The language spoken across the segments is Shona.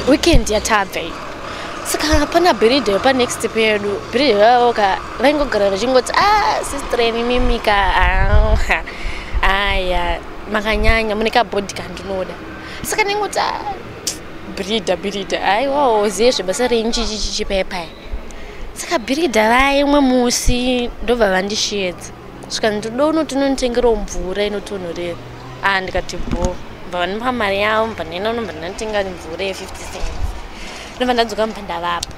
Weekend yatabva iyi, saka pana bhiridha yepanext pedu. Bhiridha vavo ka vaingogara vachingoti, "A sistreni mimika, aya makanyanya, mune kabhodhi kandinoda." Saka ndingoti, "Ah, bhiridha, bhiridha, aiwawo ziye zvebasa renyu chichichichi paipai." Saka bhiridha vaye umwe musi ndobva vandishedza, svika ndoda unoti unonditengerawo mvura inotonhorera. A, ndikati bho. Bva vandipa mari yavo, mbva ndaenda unobva ndandotenga mvura ye50 cents. Ndobva ndadzoka, mbva ndavapa.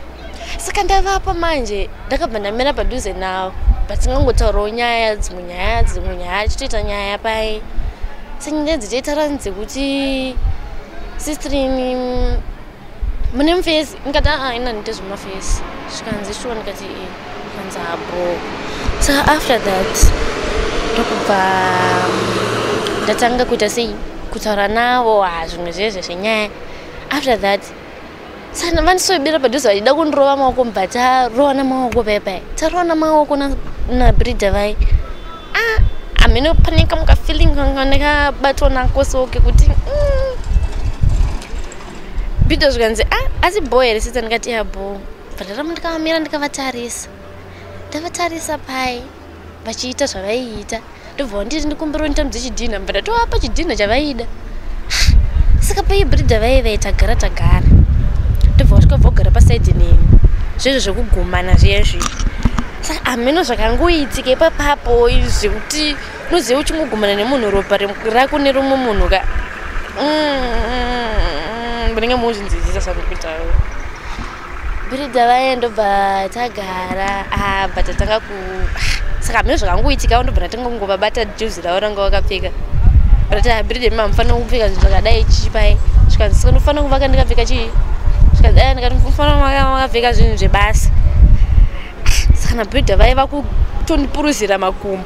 Saka ndavapa manje, ndakabva ndamira padhuze navo, patingangotaurawo nyaya, dzimwe nyaya, dzimwe nyaya, chitoita nyaya pai. Senyaya dzichoitaura dzekuti, "Sistrini, mune mufesi?" Ndikati, "Aa, ina ndite zvemafesi." Zvikanzi, "Shuwa?" Ndikati, "E." Kanzi, "Abo." Saka after that ndokubva ndatanga kuita sei, kutaura navo, ha, zvimwe zvezve zvenyaya. After that, saka vandisoibira padhuze vachida kundirova maoko, mubva tarovana maoko paipai, tarovana maoko nabridha vai. Ah, hamene pane kamwe kafeeling kanga ndakabatwa nako so kekuti bhidha. Zvikanzi, "A, asi bho here, sita?" Ndikati, "Ya, bho." Bva ndaramba ndakavamira, ndikavatarisa, ndavatarisa pai vachiita zvavaiita. Ndobva vanditi, "Ndikumbira nditambidze chidhinha." Mbva ndatovapa chidhinha chavaida. Saka paibhridha vai tagara, tagara, ndobva vasvika, bva kugara pasaidhi neni, zvezvo zvekugumana zviya zviya. Saka hameno zvakangoitika ipapapo zvekuti unoziva uchingogumana nemunhu, ropa rako nerumwe munhu ka, munenge muzvinzwisisa zvandiri kutaura. Bhiridha vaye, ndobva tagara, abva tatanga ku, saka hameno zvakangoitika, ndobva ndatanga kungovabata juzi ravo ranga vakapfeka. Ndati, "Bhiridha, imi hamufanira kupfeka zvinhu zvakadai chichipai." Zvikanzi, "Saka ndofanira kuvaka ndikapfeka chii?" Zvikanzi, "Aya." Ndikati, "Mufanira makapfeka zvinhu zvebasa." Saka nabhiridha vaiva kutondipuruzira makumbo,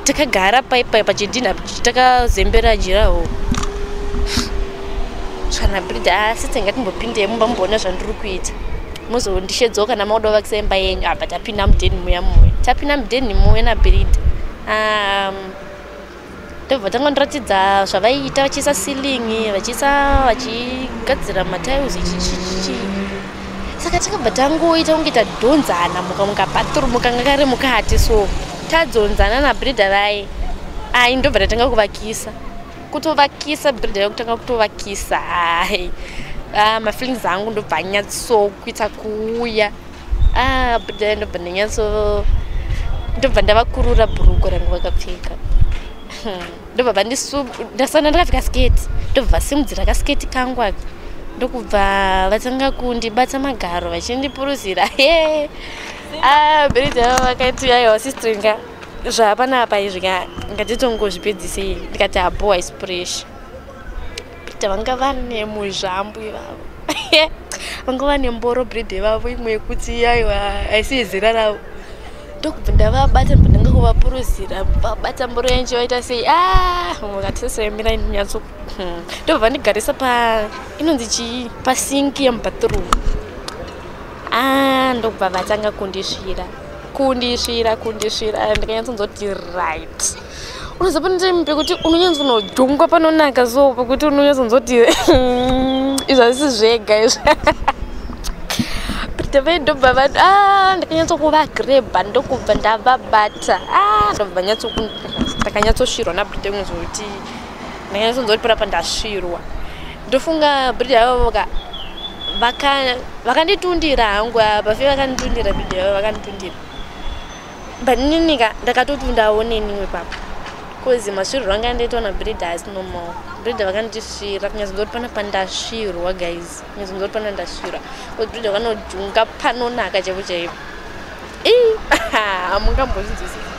takagara paipai pachidhinha, takazembera jiraho. Saka nabhiridha, "Asitse, ngatimbopindei mumba mumboona zvandiri kuita, muzondishedzawo kana mauda kuvakisa imba yenyu." Apa tapinda mudheni muya muya, tapinda mudheni muya nabhiridha, ndobva tangondiratidza zvavaiita, vachiisa ceiling, vachiisa, vachigadzira matiles, chichichichi. Saka takabva tangoita kunge tadhonzana mukabathroom kanga kari mukati. So tadzonzana nabhiridha vai, ai, ndobva tatanga kuvakisa, kutovakisa bhiridha yekutanga kutovakisa. Hai, ah, mafeelings angu ndobva anyatsokuita kuuya. Ah, bhiridha ndobva ndanyatso, ndobva ndavakurura bhurugwa rangu vakapfeka, ndobva vandisu, ndasana ndakapfeka sketi, ndobva vasimudzira kasketi kangu aka, ndokubva vatanga kundibata magaro vachindipuruzira. He, ah, bhiridha vakati, "Aiwa sistringa, zvapanapa izvi ka, ngatitongozvipedzisei." Ndikati, "Abo, haisi pressure." Bhiridha vanga vane muzvambu ivavo, vanga vane mboro bhiridha ivavo, imwe yekuti aiwa, haisi yezera ravo. Ndokubva ndavabata, ndobva ndanga kuvapuruzira, vabata mboro yangu, vaita sei, a, vakati, "Nyatso." Ndobva vandigarisa pa inonzi chii, pasinki yemubathroom. A, ndokubva vatanga kundisvira, kundisvira, kundisvira. Ndikanyatsonzoti right, unoziva pane time pekuti unonyatsonojungwa panonaka, so pekuti unonyatsonzoti izvi hazvisi zvega izvi. Bhiridha ndobva va, a, ndakanyatsokuvagreba, ndokubva ndavabata. A, ndobva ndakanyatsosvirwa nabhiridha imwe zvokuti ndakanyatsonzwa kuti panapa ndasvirwa. Ndofunga bhiridha ivavo vakanditundira hangu apa fe, vakanditundira bhiridha ivavo, vakanditundira, but ininika ndakatotundawo neniwe papa, 'cause masviriro anga andaitwa nabhiridha asi normal. Bhiridha vakandisvira kunyatsonzwa kuti panapa ndasvirwa, guys, kunyatsonzwa kuti pana ndasvirwa, 'cause bhiridha vanojunga panonaka chaipo chaipo. Ii, hamungambozvinzwisisi.